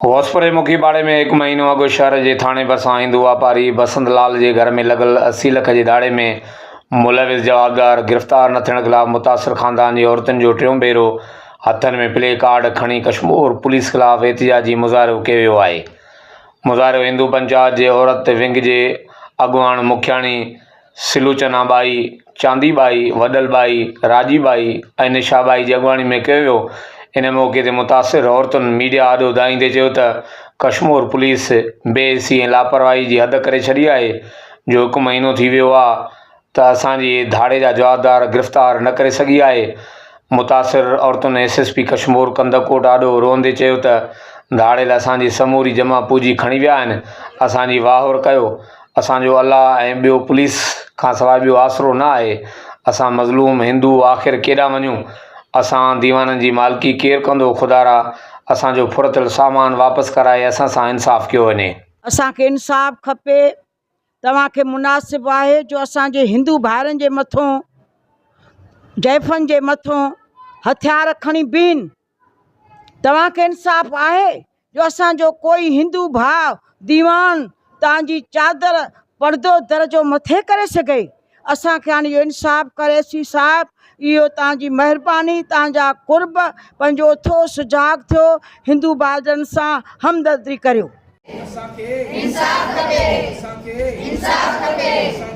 غوثپور جي مکي پاڙي ۾ هڪ مهينو اڳ شهر جي ٿاڻي ڀرسان هندو واپاري بسنت لال جي گهر ۾ لڳل 80 لک جي ڌاڙي ۾ ملوث جوابدار گرفتار نه ٿيڻ خلاف متاثر خاندان جي عورتن جو ٽيون ڀيرو هٿن ۾ پلي ڪارڊ کڻي ڪشمور پوليس خلاف احتجاجي مظاهرو ڪيو ويو آهي. مظاهرو هندو پنچائت جي عورت ونگ جي اڳواڻ مکياڻي سلوچنا ٻائي، چاندي ٻائي، وڏل ٻائي، راڄي ٻائي ۽ نشا ٻائي جي اڳواڻي ۾ ڪيو ويو. ان موقعي تي متاثر عورتن ميڊيا آڏو دانهيندي چيو ته ڪشمور پوليس بي حسي ۽ لاپرواهي جي حد ڪري ڇڏي آهي جو هڪ مهينو ٿي ويو آ ته اسان جي ڌاڙي جا جوابدار گرفتار نه ڪري سگهي آهي. متاثر عورتن S S P Kashmore Kandhkot آڏو روئندي چيو ته ڌاڙيل اسان جي سموري جمع پوڄي کڻي ويا آهن اسان جي واهر ڪيو اسان جو الله ۽ ٻيو پوليس کان سواء ٻيو آسرو نه آهي. اسان مظلوم هندو آخر ڪيڏانهن وڃون؟ اسان ديوانن جي مالڪي ڪير ڪندو؟ خدارا اسان جو ڦر ٿيل سامان واپس ڪرائي اسان سان انصاف ڪيو وڃي. اسان کي انصاف کپي. توهان کي مناسب آهي جو اسان جي هندو ڀائرن جي مٿون زائفن جي مٿون هٿيار کڻي بيهن. توهان کي انصاف آهي جو اسان جو ڪوئي هندو ڀاء ديوان توهان جي چادر پردو در جو مٿي ڪري سگهي؟ اسان کي هاڻي اهو انصاف ڪري ايس پي صاحب اهو توهان جي مهرباني توهان جا قرب پنهنجو اٿو سجاڳ ٿيو هندو ڀائرن سان همدردي ڪريو. اسان کي انصاف کپي اسان کي انصاف کپي.